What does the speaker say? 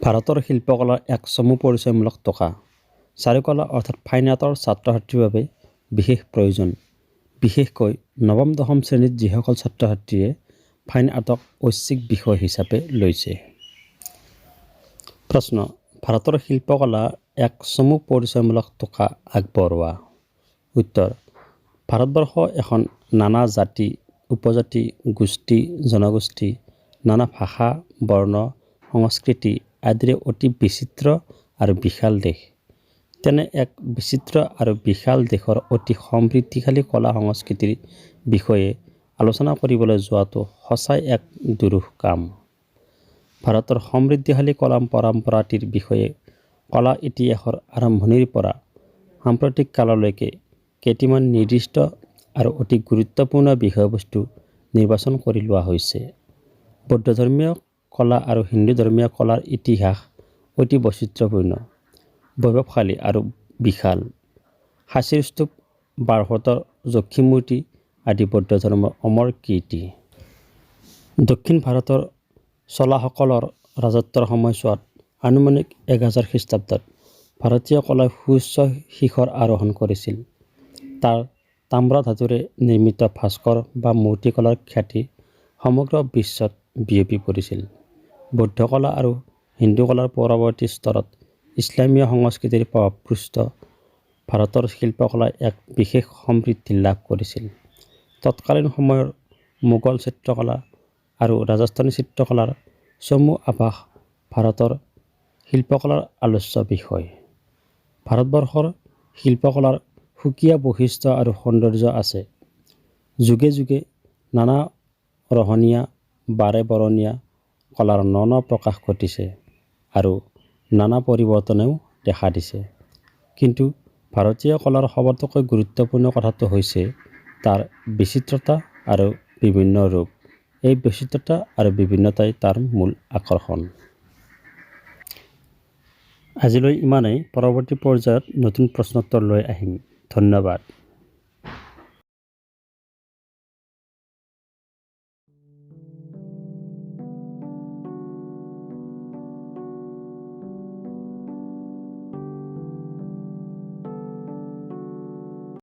ভাৰতৰ শিল্পকলাৰ এক চমু পৰিচয়মূলক টোকা। চাৰুকলা অৰ্থাৎ ফাইন আৰ্টৰ ছাত্ৰ ছাত্ৰীৰ বাবে বিশেষ প্ৰয়োজন, বিশেষকৈ নৱম দশম শ্ৰেণীত যিসকল ছাত্ৰ ছাত্ৰীয়ে ফাইন আৰ্টক ঐচ্ছিক বিষয় হিচাপে লৈছে। প্ৰশ্ন: ভাৰতৰ শিল্পকলা এক চমু পৰিচয়মূলক টোকা আগবঢ়োৱা। উত্তৰ: ভাৰতবৰ্ষ এখন নানা জাতি, উপজাতি, গোষ্ঠী, জনগোষ্ঠী, নানা ভাষা, বৰ্ণ, সংস্কৃতি আদিৰে অতি বিচিত্ৰ আৰু বিশাল দেশ। তেনে এক বিচিত্ৰ আৰু বিশাল দেশৰ অতি সমৃদ্ধিশালী কলা সংস্কৃতিৰ বিষয়ে আলোচনা কৰিবলৈ যোৱাটো সঁচাই এক দুৰূহ কাম। ভাৰতৰ সমৃদ্ধিশালী কলা পৰম্পৰাটিৰ বিষয়ে কলা ইতিহাসৰ আৰম্ভণিৰ পৰা সাম্প্ৰতিক কাললৈকে কেইটিমান নিৰ্দিষ্ট আৰু অতি গুৰুত্বপূৰ্ণ বিষয়বস্তু নিৰ্বাচন কৰি লোৱা হৈছে। বৌদ্ধধৰ্মীয় কলা আৰু হিন্দু ধৰ্মীয় কলাৰ ইতিহাস অতি বৈচিত্ৰ্যপূৰ্ণ, বৈভৱশালী আৰু বিশাল। সাঁচীৰ স্তূপ, বাৰহোটৰ যক্ষীমূৰ্তি আদি বৌদ্ধ ধৰ্মৰ অমৰ কীৰ্তি। দক্ষিণ ভাৰতৰ চোলাসকলৰ ৰাজত্বৰ সময়ছোৱাত আনুমানিক 1000 খ্ৰীষ্টাব্দত ভাৰতীয় কলাই সুউচ্চ শিখৰ আৰোহণ কৰিছিল। তাৰ তাম্ৰ ধাতুৰে নিৰ্মিত ভাস্কৰ বা মূৰ্তিকলাৰ খ্যাতি সমগ্ৰ বিশ্বত বিয়পি পৰিছিল। বৌদ্ধ কলা আৰু হিন্দু কলাৰ পৰৱৰ্তী স্তৰত ইছলামীয় সংস্কৃতিৰ প্ৰভাৱপুষ্ট ভাৰতৰ শিল্পকলাই এক বিশেষ সমৃদ্ধি লাভ কৰিছিল। তৎকালীন সময়ৰ মোগল চিত্ৰকলা আৰু ৰাজস্থানী চিত্ৰকলাৰ চমু আভাস ভাৰতৰ শিল্পকলাৰ আলোচ্য বিষয়। ভাৰতবৰ্ষৰ শিল্পকলাৰ সুকীয়া বৈশিষ্ট্য আৰু সৌন্দৰ্য আছে। যুগে যুগে নানা ৰহণীয়া, বাৰেবৰণীয়া কলাৰ ন ন প্ৰকাশ ঘটিছে আৰু নানা পৰিৱৰ্তনেও দেখা দিছে। কিন্তু ভাৰতীয় কলাৰ সবাতোকৈ গুৰুত্বপূৰ্ণ কথাটো হৈছে তাৰ বিচিত্ৰতা আৰু বিভিন্ন ৰূপ। এই বিচিত্ৰতা আৰু বিভিন্নতাই তাৰ মূল আকৰ্ষণ। আজিলৈ ইমানেই। পৰৱৰ্তী পৰ্যায়ত নতুন প্ৰশ্নোত্তৰ লৈ আহিম। ধন্যবাদ।